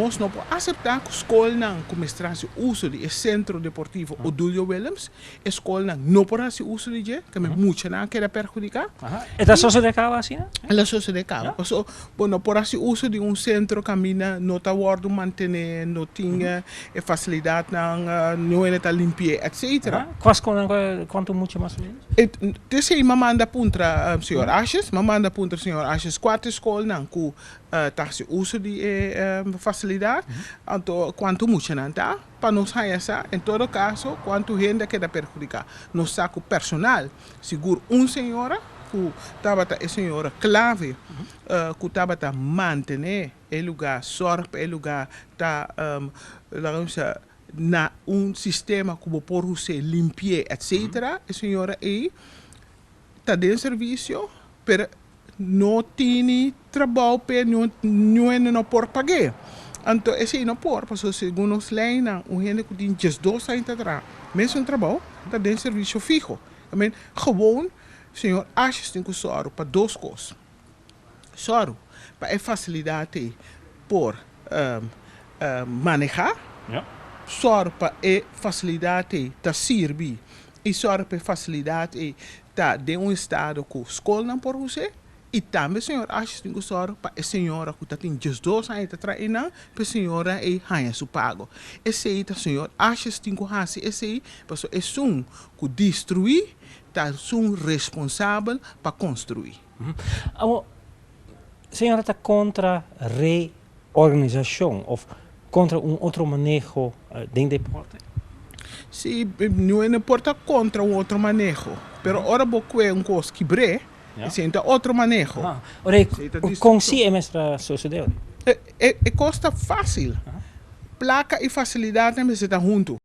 Nos no por aseptá ku skolnan ku mester hasi uso di e Sentro Deportivo Odulio Willems, e skolnan no por hasi uso di dje, kende muchanan a keda perhudiká. E ta sosodé kaba asina? El a sosodé kaba. Paso bo no por hasi uso di un sentro kaminda no ta wòrdu mantené, no tin e fasilidatnan, no hende ta limpi'é, etcetera. Kua skolnan, kuantu mucha mas o ménos? Esei mi a manda puntra señor Asjes, mi a manda puntra señor Asjes kua ta e skolnan ku ta hasi uso di e fasilidat, anto kuantu muchanan ta, pa nos haña sa en todo kaso kuantu hende a keda perhudiká. Nos sa ku personal, sigur un señora ku tabata e señora klave ku tabata mantené e lugá, sòrg pa e lugá ta laga nos bisa na un sistema ku bo por hus'é, limpi'é, etcetera, e señora ei ta den servisio, pero no tini trabou p'e, niun hende no por pag'é. Anto esei no por, pasobra segun nos leinan un hende ku tin 12 aña ta traha mesun trabou ta den servisio fiho. I mean, gewoon señor Asjes tin ku sòru pa dos kos. Sòru pa e fasilidat ei por manehá, sòru pa e fasilidat ei ta sirbi i sòru pa e fasilidat ei ta den un estado ku skolnan por hus'é i tambe señor Asjes tin ku sòru pa e señora ku ta tin 12 aña ta traha einan pa e señora ei haña su pago. Esei ta señor Asjes tin ku hasi esei pasobra esun ku destruí ta esun responsabel pa konstruí. Awor, señora ta kontra reorganisashon òf kontra un otro maneho den deporte? Sí, no por ta kontra un otro maneho, pero ora bo kue un kos kibr'é, esei ta otro maneho. Ora, kon si e mester a sosodé ora? E kos ta fásil. Plaka i fasilidatnan mester ta huntu.